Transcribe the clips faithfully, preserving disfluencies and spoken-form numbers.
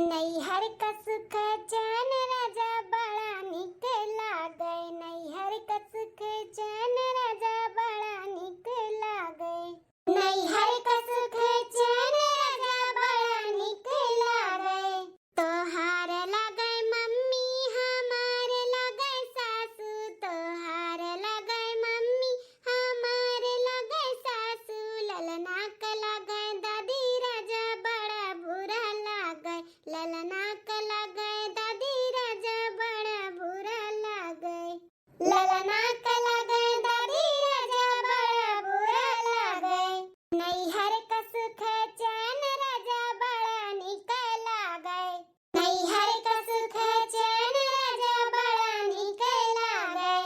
नैहर का सुख चैन राजा बड़ा निक लागे, नैहर का सुख चैन राजा बड़ा निक लागे, नैहर का सुख चैन राजा बड़ा निक लागे। तोहार लागे मम्मी, हमार लागे सासू, तोहार लागे मम्मी, हमार लागे सासू, ललना के लागे दादी राजा बड़ा बुरा लागे, ललना के लागे दादी राजा बड़ा बुरा लागे। ललना के लागे दादी राजा बड़ा बुरा लागे। नैहर का सुख चैन राजा बड़ा निक लागे। नैहर का सुख चैन राजा बड़ा निक लागे।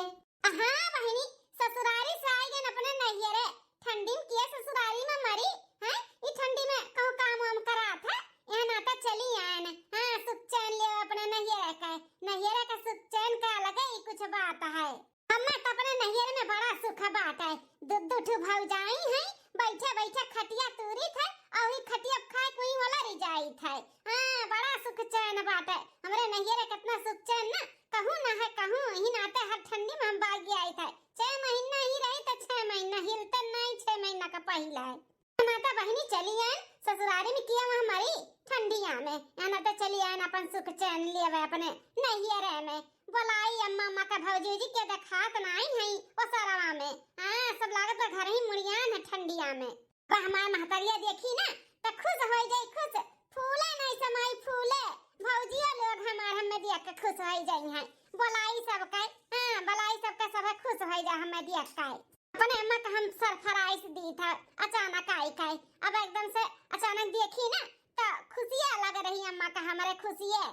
हाँ बहिनी, ससुरारी से आई गन अपने नैहरे। ठंडी में किया ससुरारी में मरी, हैं? ई ठंडी में कहूँ काम वाम करात है? यहाँ नाता चली आन। हाँ, सुख चैन लेव अपने नैहरे का। नैहरे का सुख चैन का अलगे ही कुछ बात है। हमें तो अपने नैहरे में बड़ा सुख बाटे। दू, दू ठो भौजाई हैं, बैठे बैठे खटिया तूरीत है, और ई खटिया खाए कोई वाला रिजाइत है। हाँ, बड़ा सुख चैन बाटे। हमरे नैहरे कितना सुख चैन ना, कहूँ ना है कहूँ, यही नाते हर ठंडी में हम बागी आइत है। छह महीना ही रही तो छह महीना, हिलते नहीं, छह महीना का पहले है। ना तो बहिनी चली आन ससुरारी में, किया वहाँ मरी ठंडिया में, यहाँ ना तो चली आन अपन सुख चैन लेवे अपने नैहरे में। बोलाई अम्मा, अम्मा का भौजी जी के देखात नाई है ओ सरवा में। हाँ, सब लागत बा घर ही मुड़ियान है ठंडिया में। बा हमार महतरिया देखी ना तो खुश हो जाई, खुश फूले नहीं समाई फूले। भौजियो लोग हमार हमें देख के खुश हो जाई हैं। बोलाई सबके, हाँ, बोलाई सबके, सब खुश हो जा हमें देख के। अपने अम्मा का हम सरप्राइज दी था, अचानक आई का। अब एकदम से अचानक देखी ना, तो खुशियाँ लग रही अम्मा का, हमारे खुशिये।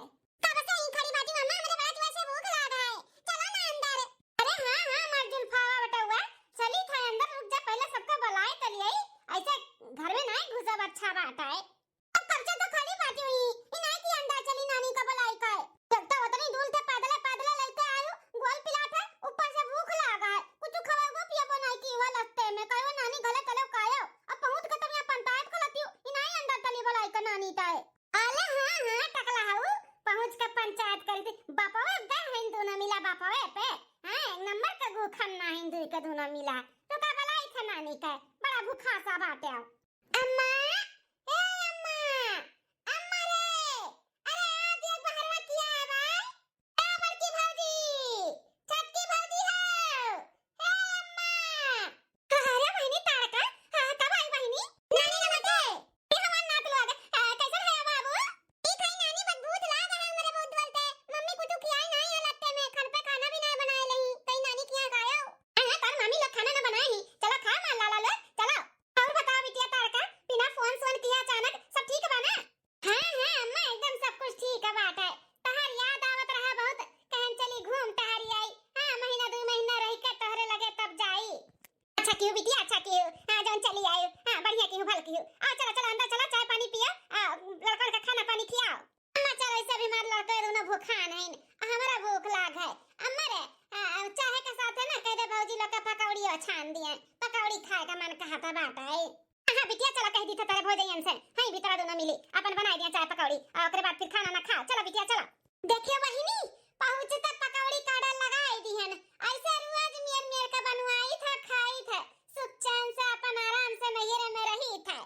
कब से ही खड़ी बाटी अम्मा, हमरे बड़ा जोर से भूख लाग है, चलो ना अंदर। अरे हाँ, हाँ, हमार जुल्फावा बेटौआ, चली था अंदर, रुक जा, पहले सबका बुलाए तो लियाई, ऐसे घर में नहीं घुसब अच्छा बात है। अब कब से तो खड़ी बाटी हुई, ई नाई कि अंदर चली नानी का बुलाई का है। जब तो उतनी दूर थे पैदले पैदले लइके आयु, गोल पिलात है, ऊपर से भूख लागा है, कुछ खवाबो पियबो नाई की हुआ लस्ते में, कहो नानी गले तले कायो, अब पहुँच के तब यहाँ पंचायत को लतियो, ई नाई अंदर चली बुलाई का नानी ताए। आले हाँ, हाँ, टकला हऊ, पहुँच के पंचायत करी थी, बापवे गए हैं दोनों मिला बापवे पे, हाँ, एक नंबर का गू खन्ना है दुई के दोनों मिला, तो का बुलाई था नानी का, बड़ा भूखा सा बाटे आओ। अम्मा, ए अम्मा, अम्मा रे, अरे आ दिया बहरवा किया है भाई? ए बड़की भौजी, छोटकी भौजी हो, ए अम्मा। अरे बहिनी तारका, हाँ, कब आई बहिनी? नानी नमस्ते। ए हमार नात लोग, आ, कैसन है बाबू? ठीक है नानी, बस भूख लाग है हमरे बहुत जोर से। मम्मी कुछ खियाई नहीं है लत्ते में, घर पे खाना भी नहीं बनाए लही। कहीं नानी के यहाँ खायो? हाँ, हाँ, तार मामी लोग खाना ना बनाए ही। चला खा मार लाला लोग, चला। और बताओ बिटिया तारका, बिना फोन सोन किया अचानक, सब ठीक बा ना? हाँ, हाँ, अम्मा, एकदम सब कुछ ठीक बात है। तहार याद आवत रहा बहुत, कहन चली घूम टहरी आई। हाँ, महीना दू महीना रही के तोहरे लगे तब जाई। अच्छा किहू बिटिया, अच्छा किहू। हाँ, जौन चली आयु। हाँ, बढ़िया किहू, भल किहू। आ, चला, चला, अंदर चला, चाय पानी पिया। आ, लड़कन का खाना पानी खियाओ। अम्मा, चलो, ऐसे भी हमार लड़के दोनों भूखान हैं। आ, हमारा भूख लाग है। अम्मा रे, आ, चाय के साथ है ना, कह दे भौजी लोग का पकौड़ियो छान दिए। पकौड़ी खाए का मन कहता बात है। हाँ बिटिया, चला कह दी था तेरे भौजैयन से, हई भी तोरा दोनों मिली, अपन बनाई दिया चाय पकौड़ी, और ओकरे बाद फिर खाना ना खा। चला बिटिया, चला। देखियो बहिनी, पहुँचते पकौड़ी का order लगाई दिहन, ऐसे रोज मेर मेर का बनवाई था, खाई था, सुख चैन से अपन आराम से नैहरे में रही था।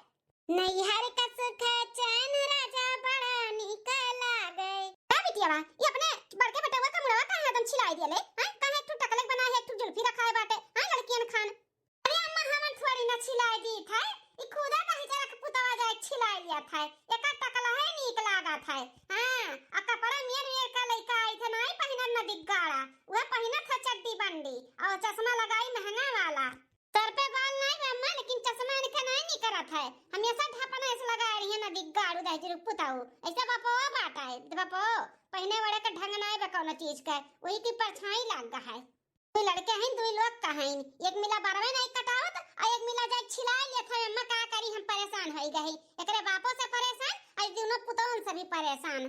नैहर का सुख चैन राजा बड़ा निक लागे। का बिटिया बा, ये अपने बड़के बेटवा का मुड़वा काहे एकदम छिलाई दिया ले? हाँ, काहे एक ठो टकलक बना है, एक ठो जुल्फी रखा है बाटे, हाँ, लड़कियन खान। अरे अम्मा, हमन थोड़ी ना छिलाई दी था, ई खुदा का ही जरा के पुतवा जाए छिलाई लिया था। एका टकला है, नीक लागा था। हाँ, आ कपड़ा मेर मेर का लइका आई थे, नाई पहिनन ना दिग्गाड़ा, वह पहिना था चड्डी बंडी और चश्मा लगाई महंगा वाला। सर पे बाल नाई बा अम्मा, लेकिन चश्मा इनके नाई निकरत है, हमेशा ढापना ऐसे लगा रही है ना दिग्गाड़ू दहजरू पुताऊ। ऐसा बापो बाटा है, बापो पहिने वड़े का ढंग नाई बा कौनो चीज का, वही की परछाई लाग गा है। दुई लड़के हैं, दुई लोग का हैं, एक मिला बरवे नहीं कटावत और एक मिला जाए छिला लेत है। अम्मा का करी, हम परेशान हो गए हैं, एकरे बापो से परेशान और दोनों पुतवन से भी परेशान।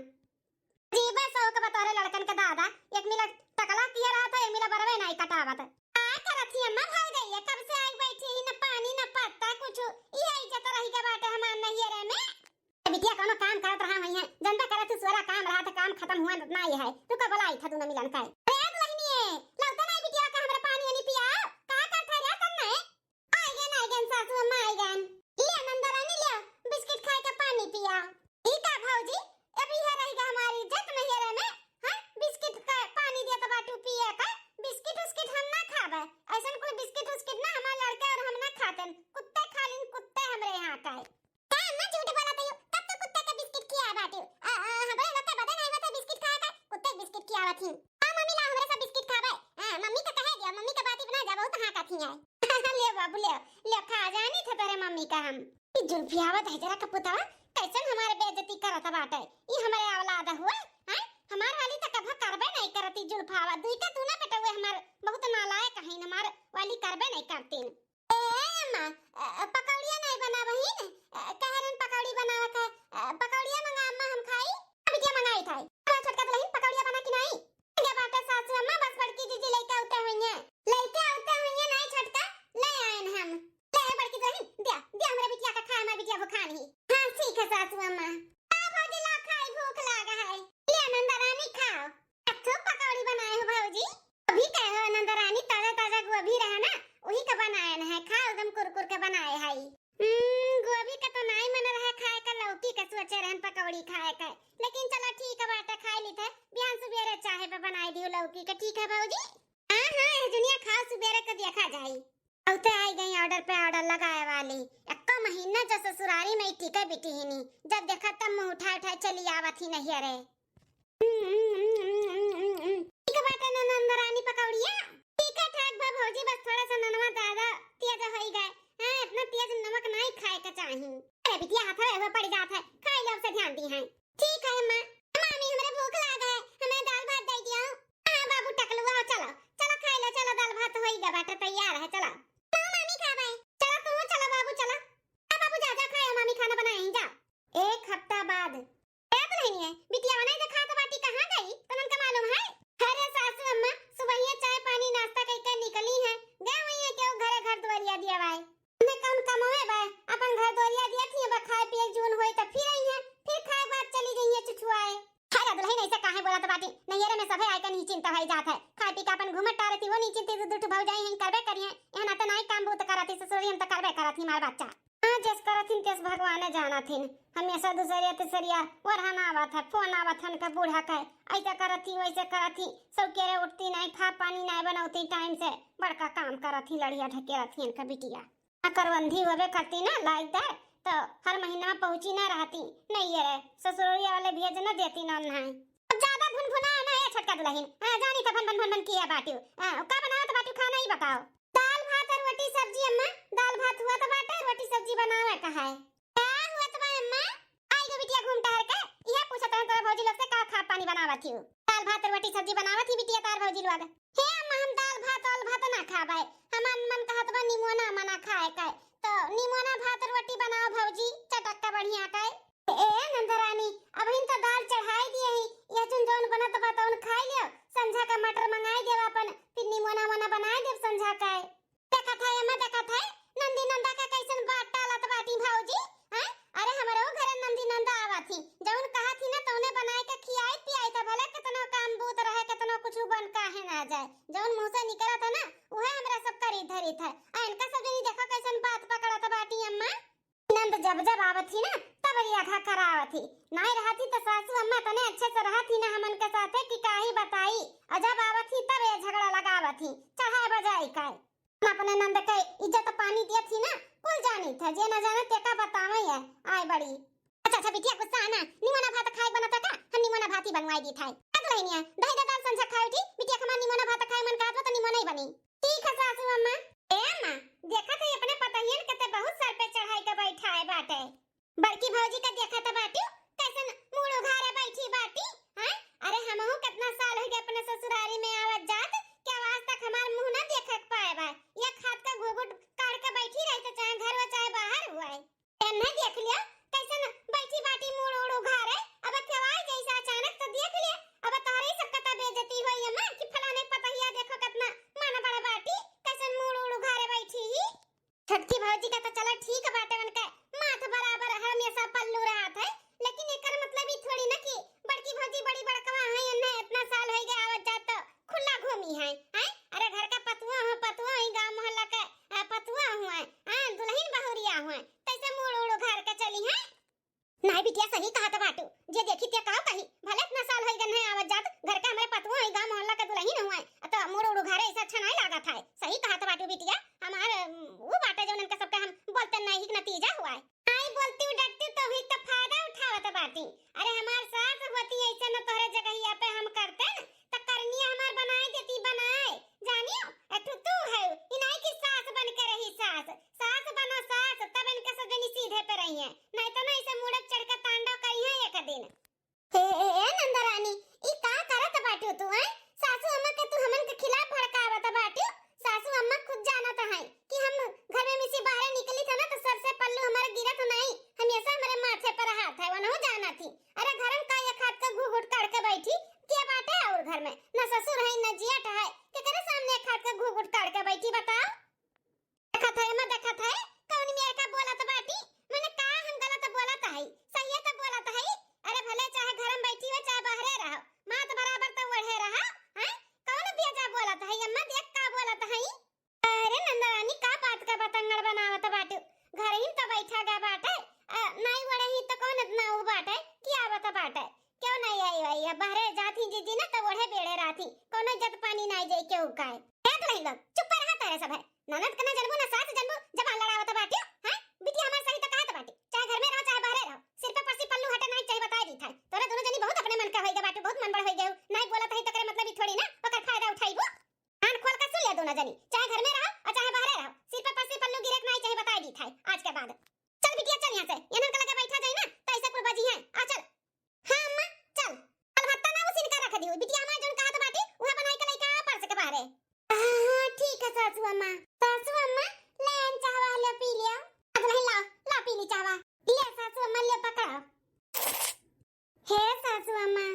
अजीबे शौक बा तोहरे लड़कन के दादा, एक मिला टकला किया रहा था, एक मिला बरवे नहीं कटावत। का करत ही अम्मा भौजैया, कब से आई बैठी ही, न पानी न पत्ता कुछ, इहे इज्जत रही के बाटे हमार नैहरे में। ए बिटिया, कौनो काम करत रहा हुई है, जनता करत ही आई है, तू का बोलाई था तू ना मिलन का। अरे दुल्हनिए, लौटा ना बिटिया का हमरा पानी वानी पियाओ। का करत है रे तन्ने? आइगन, आइगन सासू अम्मा आइगन। ले नंदा रानी ले, बिस्किट खाए का पानी पिया। ई का भौजी, अब इहे रह गया हमारी इज्जत नैहरे में, हाँ? बिस्किट का पानी देत बाटू पिए का, बिस्किट उस्किट हम ना खाबे, ऐसन कोई बिस्किट उस्किट ना हमार लड़के और हम ना खातेन, कुत्ते खा लिन, कुत्ते हमरे यहाँ का है। का अम्मा झूठ बोलत हइउ? कब तू कुत्ते के बिस्किट खियाए बाटिउ? आ, आ, हमरे लोग के बदे नाहीं होत है बिस्किट खाए का, कुत्ते के बिस्किट खियावत ही। हाँ मम्मी ला हमरे सब बिस्किट खाबे। हाँ, मम्मी का कहे दिया, मम्मी का बात ही बना जा, बहुत हाँकत ही है। ले बाबू ले, ले खा जानी थे तेरे मम्मी का हम। ई जुल्फी आवत है जरा कपूतवा, कैसन हमारे बेइज्जती करत बाटे। ई हमारे औलाद हुए, हैं? हमार वाली त कभा करबे नहीं करती जुल्फावा। दुई का दूना बेटवे हमार बहुत नालायक हईन, हमार वाली करबे नहीं करतीन। ए अम्मा, अ, पकौड़िया नहीं बना बहिन, अ, कह रहे पकौड़ी बनावे का, अ, पकौड़िया मंगा अम्मा हम खाई। बिटिया मंगाई था। अरे छोटका दुल्हन पकौड़िया बना कि नहीं? ये बात है सासू अम्मा, बस बड़की जीजी लेके आते हुई हैं। लेके आते हुई हैं नहीं छोटका, ले आए हैं हम। ले बड़की दुल्हन, दिया, दिया हमरा बिटिया का खाए, हमार बिटिया भुखान ही। हाँ ठीक है सासू अम्मा। आ भौजी ला खाई, भूख लागा है। ले नंदा रानी खाओ। अच्छो पकौड़ी बनाए हो भौजी। अभी कहे हो नंदा रानी, ताजा ताजा गोभी रहा ना, वही का बनाए न है, खाओ एकदम कुरकुर के बनाए है। हम्म, गोभी का तो नाई मन रहा खाए का, लौकी का सोचे रहन पकौड़ी खाए का, लेकिन चला ठीक है बाटे, खाए ली थे, बिहान सुबेरे चाहे पे बनाए दियो लौकी का, ठीक है भौजी? हाँ हाँ, ए जुनिया खाओ, सुबेरे को देखा जाई। औते आई गई order पे order लगाए वाली। एक्को महीना जो ससुरारी में टिके बिटिहिनी, जब देखा तब मुंह उठाए उठाए चली आवत ही नैहरे। ठीक बाटे ना नंदरानी पकौड़िया? ठीक है ठाक बा भौजी, बस थोड़ा सा ननवा ज्यादा तेज होई गए। हाँ, इतना तेज नमक नहीं खाए के चाही। अरे बिटिया, हाथ में पड़ जात है, खाई लो, से ध्यान दी है। ठीक है अम्मा। मामी, हमरे भूख लाग है, हमें दाल भात दे दियो। हाँ बाबू टकलुआ, चलो, चलो खाई लो, चलो दाल भात होई गया बाटे, तैयार है, चलो। हाँ मामी, खाबे। चलो तू, चलो बाबू, चलो। आ बाबू, जा, जा खाए, मामी खाना बनाई, जा। एक हफ्ता बाद। ए दुल्हनिया, बिटिया नहीं देखात बाटी, कहाँ गई? तनन का मालूम है? अरे सासू अम्मा, सुबहिया चाय पानी नाश्ता कइके निकली है, गए हुई है केहू घरे घर दुआरिया दिया बाय। उन्हें कौन कमावे बा, अपन घर दुआरिया दिया थी, अब खाए पिए जून होई त फिर आई है, फिर खाए बाद चली गई है चुचुआए। अरे दुल्हन, ऐसे काहे बोलत बाटी? नैहरे में सभे आए के निश्चिंत भई जात है, खाए पी के अपन घूमत टहरती, वो निश्चिंत दू ठो भौजाई हैं, करबे करिए, यहाँ ना तो नाई काम बूत करत ही, ससुरी हम तो करबे करत ही, मार बच्चा। हाँ, जस करत हिन, तस भगवाने जानत हिन। हमेशा दूसरिया तीसरिया ओरहन आवत है, फोन आवत हन का बूढ़ा का, ऐसे करत ही, वैसे करत ही, सौकेरे उठती नहीं, खा पानी नहीं बनौती टाइम से, बड़का काम करत ही, लड़िया ढकेरत ही इनका बिटिया। आ करवंधी होबे करती ना लाइकदार, तो हर महीना पहुँची ना रहती, नहीं ये रे, ससुरिया वाले भेज न देती ना, नहीं। अब ज्यादा भुनभुना ना ये छोटका दुल्हन, हाँ, जानी तो भन भन भन भन किया बाटियो, हाँ, का बनावत बाटियो खाना ही बताओ। दाल भात और रोटी सब्जी अम्मा, दाल भात हुआ तो बाटे, रोटी सब्जी बनावे का है। का हुआ तो बा अम्मा? आई गो बिटिया घूम टहर के, इहे पूछत हन तोरा भौजी लोग से का खा पानी बनावत हियो। दाल भात और रोटी सब्जी बनावत ही बिटिया तार भौजी लोग। हे अम्मा, हम दाल भात, दाल भात ना खाबे, हमार मन कहत बा निमोना मना खाए का, तो निमोना भात और रोटी बनाओ भौजी, चटक का बढ़िया का। ए नंदरानी, अबहिन तो दाल चढ़ाई दिए ही, यह चुन जौन बनत बा तौन खाई लियो, संझा का मटर मंगाई देब अपन, फिर निमोना मोना बनाई देब संझा का। देखत है अम्मा, देखत है, नंदी नंदा का कैसन बात टालत बाटी भौजी, हैं? अरे हमरो घरे नंदी नंदा आवत ही, जौन कहत ही ना तौने बनाए के खियाई पियाई था, भले कितनो काम बूत रहे, कितनो कुछ बन काहे ना जाए, जौन मुँह से निकलत है ना, उहे हमरा सब करी धरी था। आ इनका सब जनी देखो कैसन बात पकड़त बाटी अम्मा। नंद जब जब आवत ही ना, तब ये आधा करावत ही। नाई रहत ही तो सासू अम्मा तने अच्छे से रहत ही ना हमन के साथे कि काही बताई। और जब आवत ही तब ये झगड़ा लगावत ही, चढ़ाई बजाई का। हम अपने नंद के इज्जत पानी दियत ही ना, कुल जानी था, जे न जाने तेका बतावे है, आए बड़ी। अच्छा, अच्छा, बिटिया गुस्सा आना, निमोना भात खाए बनत है का? हम निमोना भात ही बनवाई दी था। का दुल्हनिया, दही दे दाल संझा खाए उठी, बिटिया हमार निमोना भात खाए मन कहत बा तो निमोना ही बनी। ठीक है सासू अम्मा। ए अम्मा, देखत है अपने पतहियन के ते बहुत सर पे चढ़ाई के बैठाए बाटे। बड़की भौजी का देखत बाटी, कैसन मूड़ उघारे बैठी बाटी, हैं? अरे हमहू कितना साल हो गए अपने ससुरारी में आवत जात, क्या आज तक हमार मुंह ना देखे के पाए बा। एक हाथ का घुघुट काढ़ के बैठी रही तो चाहे घर हो चाहे बाहर हुए। एन्हे देख लियो, कैसन बैठी बाटी मूड़ उड़ उघारे। अब केवाई जैसे अचानक तो देख लियो, अब तोहरे सब कता बेइज्जती होई अम्मा कि फलाने पतहिया देखो कितना मन बड़ा बाटी, कैसन मूड़ उड़ उघारे बैठी ही। छोटकी भौजी का तो चला ठीक बाटे, उनके माथ बराबर हमेशा पल्लू रहत है, लेकिन एकर मतलब ई थोड़ी ना जे देखी ते का कही, भले इतना साल होई गन है आवत जात, घर का हमरे पतोह है, गाँव मोहल्ला का दुलहिन हुआ है, तो मूड़ उड़ उघारे ऐसा अच्छा नाहीं लागत है। सही कहत बाटू बिटिया, हमार, अम, ऊ बाटे जौन इनका सबका हम बोलते नाहीं, ही नतीजा हुआ है। नाहीं बोलती, डरती तो ही तो फायदा उठावत बाटी। अरे हमार सास होती ऐसे न तोहरे जगहिया पे हम करते न, त करनिया हमार बनाए देती बनाए। जानियो, ए तू, तू है, ई नाहीं कि सास बन के रही सास। सास बना सास, तब इनके सब जनी सीधे पे रही हैं। नाहीं तो ना ऐसे मूड़े चढ़ के तांडव करी हैं एक दिन। ए, ए, ए नंदरानी, ई का करत बाटू तू, हैं? सासू अम्मा के तू हमन के खिलाफ भड़कावत बाटू। सासू अम्मा खुद जानत हैं कि हम घर में मिसी बाहरे निकली था ना तो सर से पल्लू हमारे गिरत नाहीं, हमेशा हमरे माथे पर हाथ है, वनहु जानत ही। अरे घर में का एक हाथ का घूघूट काढ़ के बैठी, के बाटे और घर में? ना ससुर है, ना जियट है, केकरे सामने एक हाथ का घूघूट काढ़ के बैठी बताओ? देखत है, मैं देखत है, कौन मेर का बोलत बाटी? मने का हम गलत बोलत है? सहिए तो बोलत है। अरे भले चाहे घर में बैठी हो, चाहे बाहरे रहो, मात बराबर तो ओढ़े रहा, हैं? कौन बेजा बोलत है? अम्मा देख का बोलत है। अरे नंदरानी, का बात का बतंगड़ बनावत बाटू? घर ही तो बैठा गा बाटे, अ, नाई ओढ़े ही तो कौन इतना ऊ बाटे कि आवत बाटे? क्यों नाई आई वाई? अब बाहरे जात ही जीजी ना तो ओढ़े बेड़े रात ही, कौनो इज्जत पानी नाई जाई केहू का है। ए दुलहिन लोग, चुप्पे रहा तारे सब है। ननद के ना जनबू ना सास जनबू, जबान लड़ावत बाटियो, हैं? बिटिया हमार सही तो कहत बाटी, चाहे घर में रहो चाहे बाहरे रहो, सिर पे परसी पल्लू हटे नाई चाहे बताए दी था। तोरे दोनों जनी बहुत अपने मन का होई गए बाटू, बहुत मन बड़ होई गए। नाई बोलत है तकरे मतलब ई थोड़ी ना ओकर फायदा उठाईबू। कान खोल के सुन ले दोनों जनी, चाहे घर में रहो और चाहे बाहरे रहो, सिर पे परसी पल्लू गिरे के नाई चाहे बताए दी था आज के बाद। चल बिटिया चल यहाँ से, इन्हन के लगे बैठा जाई ना तो ऐसे कुल बजी हैं। आ चल। हाँ अम्मा, चल। कल भत्ता ना उसिन कर रख दियो। बिटिया हमार जौन कहत बाटी, उहे बनाई के लइका आ परस के बाहरे। हाँ, हाँ, ठीक है सासू अम्मा। सासू अम्मा, ले आन चाहवा, ले पी लिया। आ दुलहिन लाओ, ला पी ली चाहवा। ले सासू अम्मा, ले पकड़ो। हे सासू अम्मा।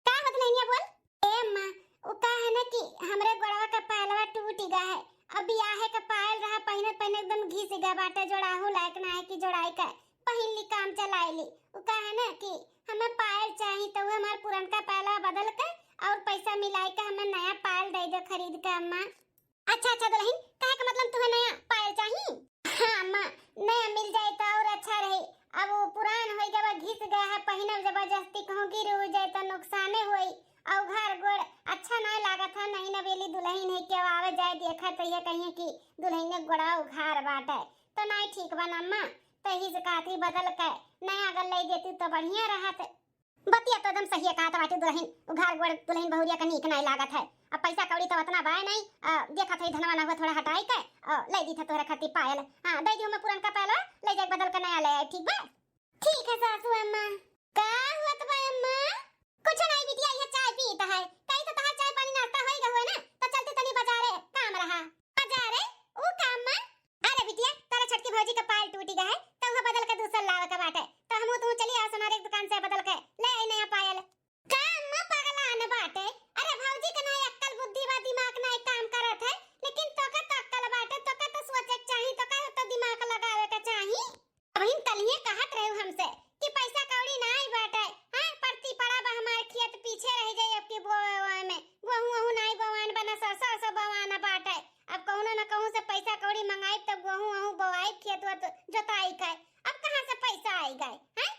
का होत लहनिया बोल? ए अम्मा, उ का है ना कि हमरे गोड़वा का पायलवा टूट गया है। अब बियाहे का पायल रहा, पहिने पहिने एकदम घिस गया बाटे, जोड़ाहू लायक ना है कि जोड़ाई का। पहिन ली, काम चलाई ली। उ का है ना कि हमें पायल चाही, तो वो हमार पुरनका पायलवा बदल के और पैसा मिलाई के हमें नया पायल दे दे खरीद के अम्मा। अच्छा, अच्छा दुलहिन, कहे का मतलब तुम्हें नया पायल चाही? हाँ अम्मा, नया मिल जाए तो और अच्छा रही। अब वो पुरान होई गवा, घिस गया है, पहिनब जबरदस्ती कहूँ गिर उड़ जाए तो नुकसाने होई। और घर गोड़ अच्छा ना लागत है, नहीं नवेली दुलहिन है, केहू आवे जाए देखे तो ये कहिए कि दुलहिन के गोड़वा उघार बाटे, तो नहीं ठीक बा ना अम्मा। तो यही से कहत ही बदल के नया अगर ले देती तो बढ़िया रहत। बतिया तो एकदम सही कहत बाटी दुलहिन, उघार गोड़ दुलहिन बहुरिया के नीक नाई लागत है। अब पैसा कौड़ी तो उतना बाय नहीं, अ, देखत है धनवा ना हुआ थोड़ा हटाई के, अ, ले दी था तोहरे खातिर पायल। हाँ, दे दी हमें पुरनका पायल, ले जाए बदल के नया ले आए, ठीक बा? ठीक है सासू अम्मा। का हुआ तो बा अम्मा? कुछ नहीं बिटिया, ये चाय पीत है। कहीं तो तहार चाय पानी नाश्ता होई गए हुए ना, तो चलते तनी बाजारे, काम रहा। बाजारे? ऊ काम में? अरे बिटिया, तारा छोटकी भौजी का पायल टूटी गए है, तो वह बदल के दूसर लावे के बाटे। तो हमहू तू चली आओ सोनार एक दुकान से बदल के ले आई नया पायल। का अम्मा पगलान बाटे? अरे भौजी के ना अक्कल बुद्धि बा, दिमाग ना काम करत है, लेकिन तोका तो अक्कल बाटे, तोका तो सोचे के चाही, तोका तो दिमाग लगावे के चाही। अबहिन कलिए कहत रहे हमसे कि पैसा कौड़ी नाई बाटे, हाँ, परती पड़ा बा, हमार खेत पीछे रह जाई अब की बोवे ओवे में, गोहूँ ओहूँ नाई बोवान बा, ना सरसों ओरसों बोवान बाटे। अब कहूँ ना कहूँ से पैसा कौड़ी मंगाई तब गोहूँ ओहूँ बोवाई, खेत वत जोताई के। अब कहाँ से पैसा आई गए, हैं?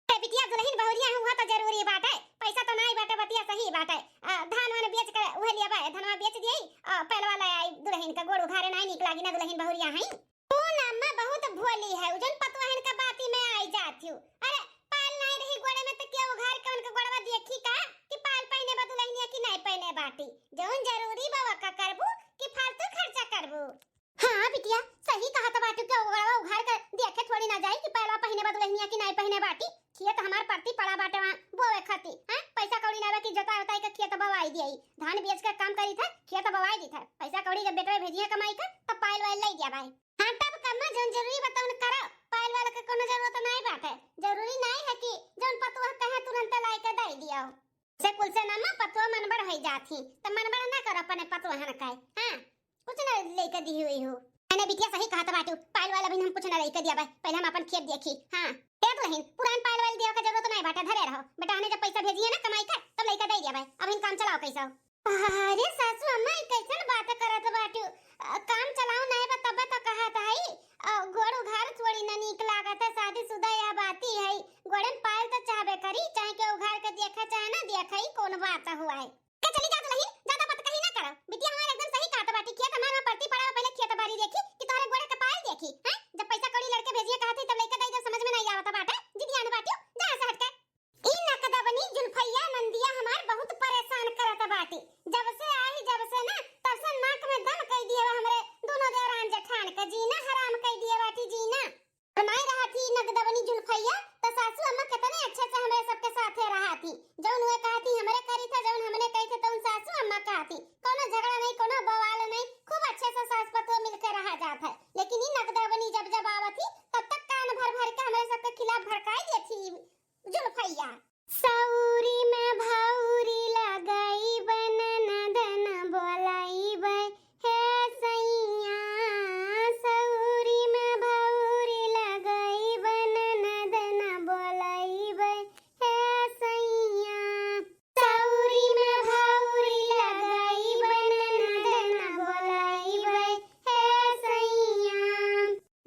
ए बिटिया दुलहिन बहुरिया हुआ तो जरूरी बाटे, पैसा तो नाई बाटे, बतिया सही बाटे। आ, धान वान बेच के उहे लिया बा, धनवा बेच दिए, आ, पैलवा ले आई दुलहिन का, गोड़ उघारे नाई नीक लागी ना, दुलहिन बहुरिया है। तू ना अम्मा बहुत भोली है, उ जौन पतोहन का बाती में आई जात हूँ। अरे, पायल नाई रही गोड़े में तो क्या उघार के उनके गोड़वा देखी का कि पायल पहिने बा दुलहिनिया कि नाई पहिने बाटी? जौन जरूरी बा वका करबू कि फालतू खर्चा करबू? हाँ बिटिया, सही कहत बाटू कि गोड़वा उघार के देखे थोड़ी ना जाई कि पायलवा पहिने बा दुलहिनिया कि नाई पहिने बाटी। खेत हमार परती पड़ा बाटे वहाँ बोवे खाती, हैं? पैसा कौड़ी ना बा कि जोताई उताई के खेत बोवाई दिए, धान बेच के काम करी थे, खेत बोवाई दी थे। पैसा कौड़ी जब बेटवे भेजिए कमाई के, तब पायल वायल ले दिया भाई। हाँ, तब कम्मा जौन जरूरी बा तौन करो, पायल वाला के कोनो जरूरत नाई बाटे। जरूरी नाई है कि जौन पतोह कहे तुरंत लाई के दे दियो। से कुल से ना माँ पतोह मनबड़ होई जात ही, त मनबड़ ना करो अपने पतोहन का। हाँ, कुछ ना लेके दी हुई हो। मैंने बिटिया सही कहत बाटू, पायल वाला भी हम कुछ ना लेके दिया बा, पहले हम अपन खेत देखी। हाँ, ए दुलहिन, पुरान पायल वायल दिया का जरूरत नाई बाटे, धरे रहो। बेटा हने जब पैसा भेजिए ना कमाई के, तब लेके दे दिया बा। अब इन काम चलाओ कैसा। अरे सासू अम्मा, ई कैसन बात करत बाटू? अ, काम चलाऊ नाई बा तब तो कहत हई, अ, गोड़ उघार थोड़ी ना नीक लागत है, शादीशुदा या बाती है, गोड़े में पायल तो चाहबे करी, चाहे के उघार के देखे चाहे ना देखे, ई कौन बात हुआ है? के चली जा दुलहिन, ज्यादा बतकही ना करा। बिटिया हमार एकदम सही कहत बाटी, खेत हमार में परती पड़ा बा, पहिले खेत बारी देखी कि तोहरे गोड़े के पायल देखी, हैं? जब पैसा कौड़ी लड़के भेजिए कहत ही तब लइके दे दे, समझ में नहीं आवत बाटे, जिदियान बाटियो, जा यहाँ से हट के। ई नकदबनी जुल्फैया नंदिया हमार बहुत परेशान करत बाटी। जब से आई, जब से ना, तब से नाक में दम कई दिए बा हमरे दोनों देवरान जेठान के, जीना हराम कई दिए बाटी, जीना। और नाई रहत ही नकदबनी जुल्फैया, त सासू अम्मा कितने अच्छे से हमरे सबके साथे रहत ही। जौन वे कहत ही हमरे करी थे, जौन हमने कही थे, तौन सासू अम्मा कहत ही। कौनो झगड़ा नहीं, कौनो बवाल नहीं, खूब अच्छे से सास पतोह मिलके रहा जात है। लेकिन ई नकदबनी जब जब आवत ही, तब तक कान भर भर के हमरे सबके खिलाफ भड़काई देत ही जुल्फैया। सौरी में भौरी लगइबै, ननद न बोलइबै, हे सैया। सौरी में भौरी लगइबै, ननद न बोलइबै, हे सैया। सौरी में भौरी लगइबै, ननद न बोलइबै, हे सैया।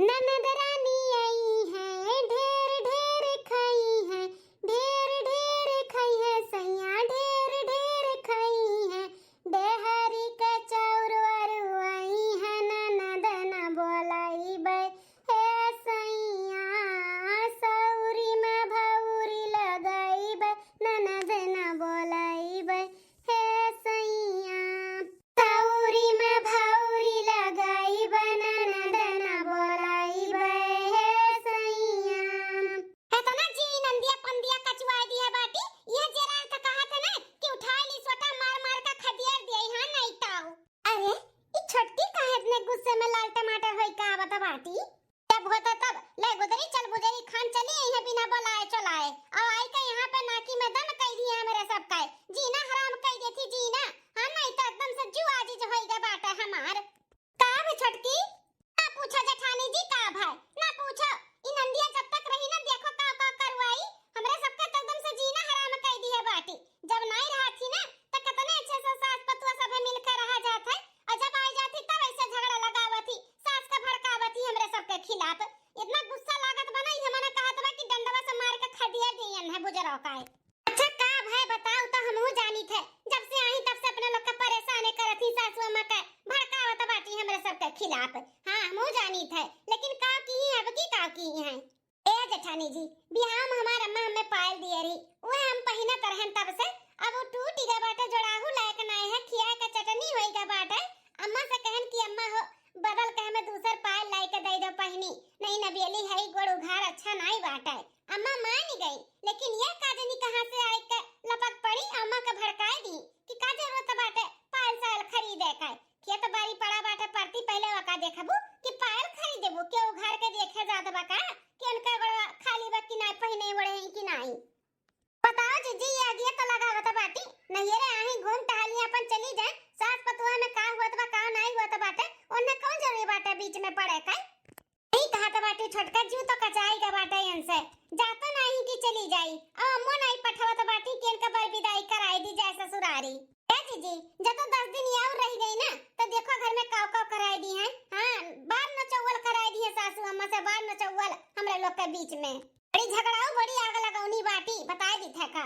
ननद रानी आई है, ढेर ढेर खाई है, ढेर ढेर खाई है सैया, ढेर ढेर खाई है। डेहरी के चाउर अरुआई है, ननद न बोलइबै, हे सैया। सौरी में भौरी लगइबै, ननद न बोलइबै, हे सैया। सौरी में भौरी लगइबै, ननद न बोलइबै, हे सैया। एतना जी नंदिया पंदिया कचुआई दिए बाटी, ये जेरा के कहत है ना कि उठाई ली सोटा मार मार के खदियर दिए, हाँ नहीं ताऊ। अरे, ई छोटकी काहे इतने गुस्से में लाल टमाटर होई का आवत बाटी? जब होता तब ले गुदरी चल बुजरी खान चली आई है बिना बोलाए चलाए। अब आई के यहाँ पे नाकी में दम कई दिए हमरे सब का। जीना हराम कई देती जीना। हाँ नहीं तो एकदम से जू आजिज होई गा बाटे हमार। का भे छोटकी? ना पूछो जेठानी जी का भे, ना पूछो। ई नंदिया जब तक रही ना देखो का का करवाई। हमरे सबके तो एकदम से जीना हराम कई दिए बाटी। जब नाई रहत ही ना त कितने अच्छे से सास पतुआ सभे मिलके रहा जात है। और जब आई जात ही तब ऐसे झगड़ा लगावत ही, सास का भड़कावत ही हमरे सबके खिलाफ। इतना गुस्सा लागत बा ना, ई हमने कहत बा कि डंडवा से मार के खदिया दियन है बुजरो का है। अच्छा का भाई बताओ तो हमहू जानी थे, जब से आई तब से अपने लोग के परेशान करत ही, सासू अम्मा के भड़कावत बाटी हमरे सबके खिलाफ। हाँ हमहू जानी थे, लेकिन का की अब की का की है। ए जेठानी जी, बिहाव में हमार अम्मा हमें पायल दिए रही, उहे हम पहिनत रहन तब से। अब वो टूट गए बाटे, जोड़ाहू लायक नाय है, खिया के चटनी होई गए बाटे। अम्मा से कहन कि अम्मा हो, बदल के हमें दूसर पायल लाई के दे दो पहिनी, नहीं नबियली है, गोड़ उघार अच्छा नाई बाटे। अम्मा मान गई, लेकिन ये का जनी कहाँ से आई के लपक पड़ी, अम्मा के भड़काए दी कि का जरूरत बाटे पायल सायल खरीदे के। खेत बारी पड़ा बाटे परती, पहिले ओका देखबू कि पायल खरीदेबू, के उघार के देखे जात बा का कि उनका गोड़वा खाली बा कि नाई, पहिने ओढ़े हैं कि नाई। बताओ जीजी, ये अगिया तो लगावत बाटी, नैहरे आही घूम टहली अपन चली जाए, सास पतोह में का हुअत बा का नाई हुअत बाटे, उन्हें कौन जरूरी बाटे बीच में पड़े का? यही कहत बाटी छोटका जू तो कचाई के बाटे इनसे, जाता नाई कि चली जाई, अब अम्मो नाई पठवत बाटी कि इनका बर विदाई कराई दी जाए ससुरारी। ए जीजी, जब तो दस दिन और रह गई ना, तो देखो घर में काव काव कराई दी है। हाँ, बार नचौवल कराई दी है सासू अम्मा से, बार नचौवल हमरे लोग के बीच में। बड़ी झगड़ाऊ, बड़ी आग लगौनी बाटी, बताए दी थे का।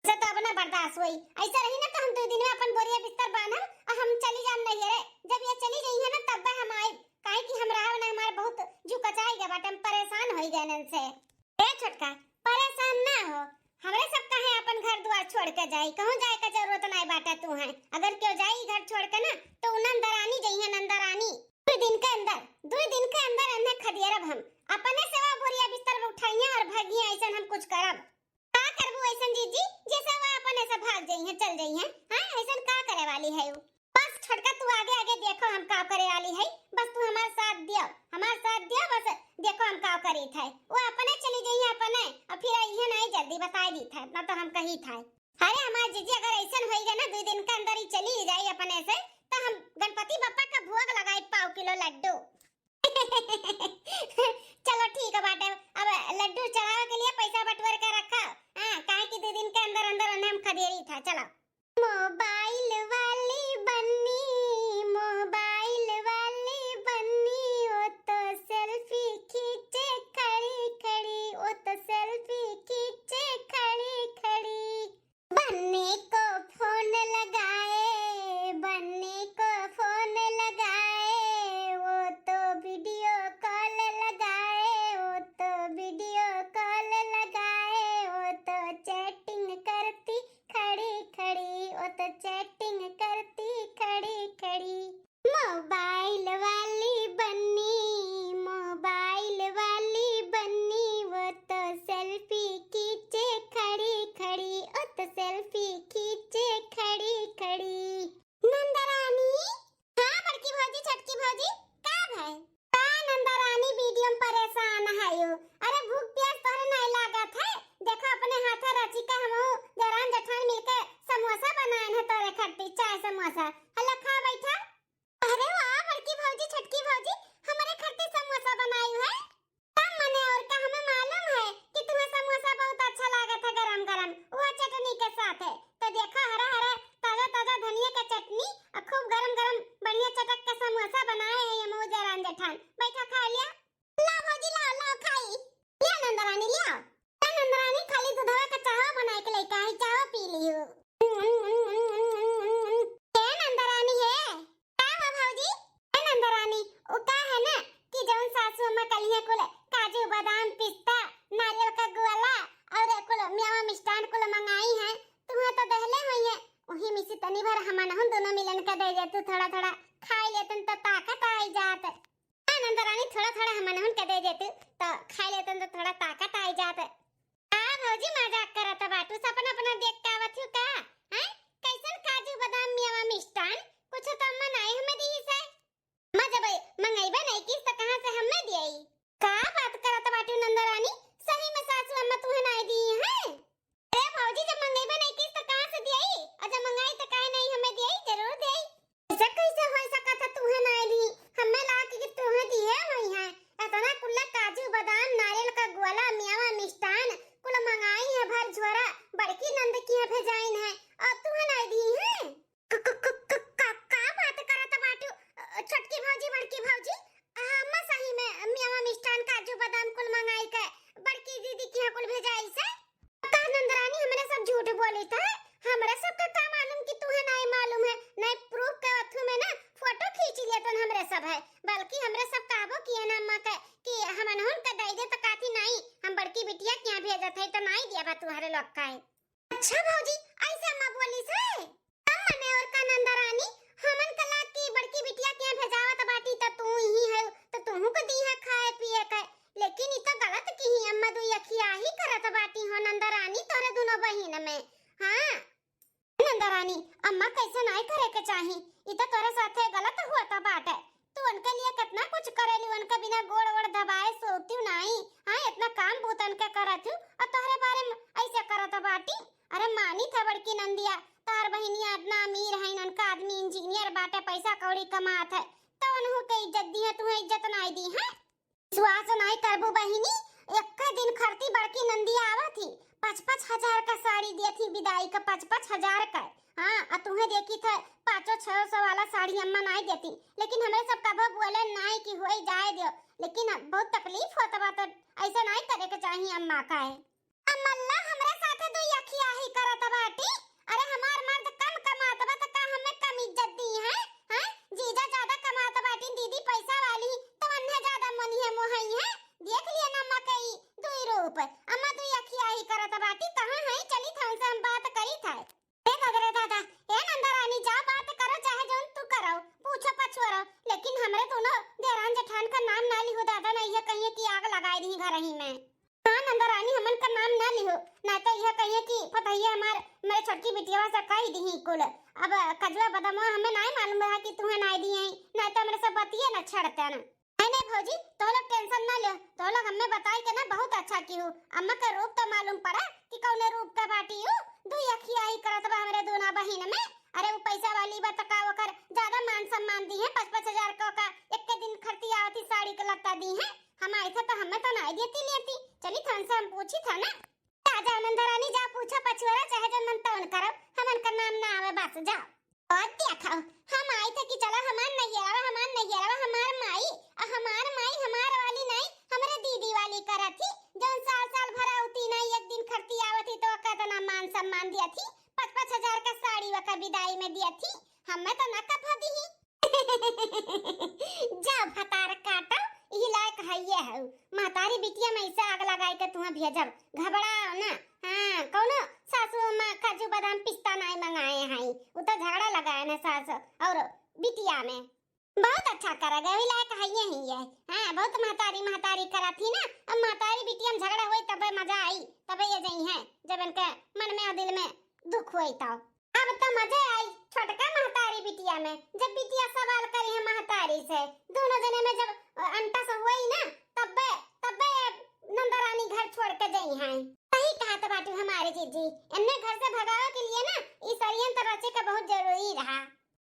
से तो अब ना बर्दाश्त होई, ऐसा रही ना तो हम दो दिन में अपन बोरिया बिस्तर बांधब और हम चली जाम नैहरे। जब ये चली गई है ना तब हम आए, काहे कि हम रहब ना, हमार बहुत जू कचाई गए बाटे, हम परेशान होई गए इनसे। ए छोटका, परेशान ना हो, हमरे सब काहे अपन घर द्वार छोड़ के जाई, कहूँ जाए का जरूरत नाई बाटे तू है। अगर क्यों जाई घर छोड़ के ना, तो उ नंदरानी जइहे, नंदरानी। दो दिन के अंदर, दो दिन के अंदर इन्हें खदेरब हम। अपने से वो बोरिया बिस्तर उठाइए और भागिए, ऐसन हम कुछ करब। का करबू ऐसन जीजी, जैसे वो अपने से भाग जइहे, चल जइहे? हाँ, ऐसन का करे वाली है उ? बस छोटका तू आगे आगे देखो हम का करे वाली है, बस तू हमार साथ दियो, हमार साथ दियो, बस देखो हम का करी थे। वो अपने चली जाइए अपने, और फिर आइए नहीं जल्दी बताई दी थे, ना तो हम कही थे। अरे हमार जीजी अगर ऐसन होई गए ना, दो दिन के अंदर ही चली जाई अपने से, तो हम गणपति बप्पा का भोग लगाई पाव किलो लड्डू। चलो ठीक है बाटे, अब लड्डू चढ़ावे के लिए पैसा बटोर के रखा। हाँ, काहे कि दो दिन के अंदर अंदर उन्हें हम खदेरी था। चलो। मोबाइल वाली बन्नी, मोबाइल वाली बन्नी, वो तो सेल्फी चैटिंग करती खड़ी खड़ी। मोबाइल वाली बन्नी, मोबाइल वाली बन्नी, वो तो सेल्फी खींचे खड़ी खड़ी, वो तो सेल्फी खींचे खड़ी खड़ी। नंदरानी। हाँ बड़की भौजी, छोटकी भौजी, का भय? का नंदरानी वीडियो में परेशान हयो? अरे भूख प्यास तोहरे नाई लागत है? देखो अपने हाथे रची के हमहू देरान जेठान मिलके समोसा बनाए हैं तोरे खातिर, चाय समोसा। हल्ला खा बैठा। अरे वाह बड़की भौजी, छोटकी भौजी, हमरे खातिर समोसा बनाई है। तब मने और का, हमें मालूम है कि तुम्हें समोसा बहुत अच्छा लागत है गरम गरम, वो चटनी के साथ है। तो देखा हरा हरा ताजा ताजा धनिया का चटनी और खूब गरम गरम बढ़िया चटक के समोसा बनाए है ये मोजे रान जेठान। बैठा खा लिया। ला भौजी, लाओ, लाओ, खाई। लिया नंदरानी, लिया। ए नंदरानी, खाली दूधवा का चाहो बनाए के लइका है, चाहो पी लियो। ए नंदरानी है, का हो भौजी? ए नंदरानी, उ का है ना कि जौन सासू अम्मा कलिहे कुल काजू, बादाम, पिस्ता, नारियल का गोला और कुल मेवा मिष्ठान कुल मंगाई है, तुम्हें तो दहले हुई है, वही में से तनी भर हमनहुन दोनों मिलन के दे दे तू, थोड़ा थोड़ा खाई लेतन तो ताकत आई जात। हाँ नंदरानी, थोड़ा थोड़ा हमनहुन के दे देतू, तो खाई लेतन तो थोड़ा ताकत आई जात। का भौजी मजाक करत बाटू, सपना अपना देख के आवत हूँ का? हैं? कैसन काजू बादाम मेवा मिष्ठान? कुछ तो अम्मा नाई हमें दी से। अम्मा जब मंगैबे नहीं किस तो कहाँ से हमें दियाई? का बात करत बाटू नंदरानी, सही में सासू अम्मा तुहे नाई दी हैं? अरे भौजी, जब मंगैबे नहीं किस तो कहाँ से दियाई? और जब मंगाई तो काहे नहीं हमें दियाई? जरूर दियाई। ऐसा कैसे हो सकत है तुहे नाई दी? हमें ला के तुहे दिए हुई हैं। इतना कुल्ला काजू, बादाम, नारियल का गोला, मेवा, मिष्ठान कुल मंगाई है भर झोरा, बड़की नंद की यहाँ भेजाइन है और तुहे नाई दी हैं? क-, क-, क-, क-, का, का बात करत बाटू? अ, छोटकी भौजी, बड़की भौजी, अ, अम्मा सही में मेवा मिष्ठान काजू बादाम कुल मंगाई के बड़की दीदी की यहाँ कुल भेजाई से? का नंदरानी, हमरे सब झूठ बोली था? हमरे सब का, का मालूम कि तुहे नाई मालूम है, नाई प्रूफ के अथू में ना फोटो खींच लिया तन हमरे सब है, बल्कि हमरे सब कहबो किए ना अम्मा के कि हमनहुन के दे दे तो काथी नाई, हम बड़की बिटिया के यहाँ भेजत है तो नाई दिया बा तुम्हारे लोग का है। अच्छा भौजी, ऐसे अम्मा बोली से? अम्मा ने और का नंदरानी, हमन कला की बड़की बिटिया के भेजावत बाटी त तू ही है, त तूहू को दी है खाए पिए के। लेकिन इ तो गलत की ही अम्मा, दुई अखिया ही करत बाटी हो नंदरानी तोरे दोनों बहिन में। हाँ नंदरानी, अम्मा कैसे नाई करे के चाही, इ तो तोरे साथे गलत हुआ था बाटे। तू उनके लिए कितना कुछ करेली, उनके बिना गोड़ वोड़ दबाए सोती नाई। हाँ, इतना काम बूत उनके करत हूँ और तोहरे बारे में ऐसे करत बाटी। अरे मानी था बड़की नंदिया, तोहर बहिनिया इतना अमीर है, उनका आदमी इंजीनियर बाटे, पैसा कौड़ी कमात है, तो उनहू के इज्जत दी है, तुम्हें इज्जत नाई दी है। विश्वास नाई करबू बहिनी, एक दिन खरती बड़की नंदिया आवत ही, पाँच पाँच हजार का साड़ी दियत ही, विदाई का पाँच पाँच हजार का। हाँ, आ तुम्हें देखी था पाँचों छह सौ वाला साड़ी अम्मा नाई देती, लेकिन हमरे सब कभो बोले नाई कि होई जाए दियो, लेकिन अब बहुत तकलीफ होत बा, तो ऐसा नाई करे के चाही अम्मा का है। अम्मल्ला हमरे साथे दुई अखिया ही करत बाटी। अरे हमार मर्द कम कमात बा त का हमें कम इज्जत दी है? हैं? जीजा ज्यादा कमात बाटी, दीदी पैसा वाली, तो अन्हे ज्यादा मनिहे मोहई है। देख लिया ना अम्मा के ई दुई रूप। अम्मा दुई अखिया ही करत बाटी, कहाँ है? चली था उनसे हम बात करी था। ए दादा रे दादा, ए नंदा रानी, जा बात करो, चाहे जौन तू करो, पूछो पछुआरो, लेकिन हमरे दोनों देरान जेठान का नाम ना लिहो दादा, ना ये कहिए कि आग लगाए दी घर ही में। हाँ नंदा रानी, हमन का नाम ना लिहो, ना तो यह कहिए कि पतैया हमार, मेरे छोटकी बिटिया से कही दी कुल। अब कजुआ बदमवा हमें नाई मालूम रहा कि तुहे नाई दी है, ना तो हमरे सब बतिये ना छड़ते ना। नहीं, नहीं भौजी, तो लोग टेंशन ना लो, तो लोग हमें बताई के ना बहुत अच्छा की हो। अम्मा का रूप तो मालूम पड़ा कि कौने रूप का बाटी हो। दुई अखिया ही करत बा हमरे दोना बहिन में। अरे वो पैसा वाली बा त का ओकर ज्यादा मान सम्मान दी है, पाँच पाँच हजार का ओका एक दिन खर्ची आवती साड़ी के लत्ता दी है। हम आई थे तो हमें तो नाई देती लेती। चली थान से हम पूछी था ना। जा, जा, नंदा रानी, जा, पूछा पछुआरा, चाहे जौन मन तौन करो, हमन का नाम ना आवे, बस, जा। और देखो, हम आई थे कि चलो हमार नैहरवा, हमार नैहरवा, हमार माई, आ हमार माई हमार वाली नाई, हमरे दीदी वाली करत ही, जौन साल साल भर औती नाई, एक दिन खरती आवत ही तो ओका इतना मान सम्मान दिया थी, पाँच पाँच हजार का साड़ी ओका विदाई में दिया थी, हमें तो ना कभो दी ही। जा भतार काटो, ई लायक हइये हउ। महतारी बिटिया में ऐसे आग लगाए के तुहा भेजब, घबराओ ना। हाँ, कौनो सासू अम्मा काजू बादाम पिस्ता नाई मंगाए हई, उ तो झगड़ा लगाए न सास और बिटिया में। बहुत अच्छा कर गए, वही लायक हइये ही है। हाँ, बहुत महतारी महतारी करत ही ना। अब महतारी बिटिया में झगड़ा होई तबे मजा आई, तबे ये जइहैं, जब इनके मन में और दिल में दुख होई तब। अब तो मजे आई छोटका महतारी बिटिया में, जब बिटिया सवाल करी है महतारी से, दोनों जने में जब अंटस होई ना, तब्बे तब्बे नंदरानी घर छोड़ के जइहैं। सही कहत बाटू हमारे जीजी, इन्हें घर से भगावे के लिए ना ई षड्यंत्र रचे का बहुत जरूरी रहा।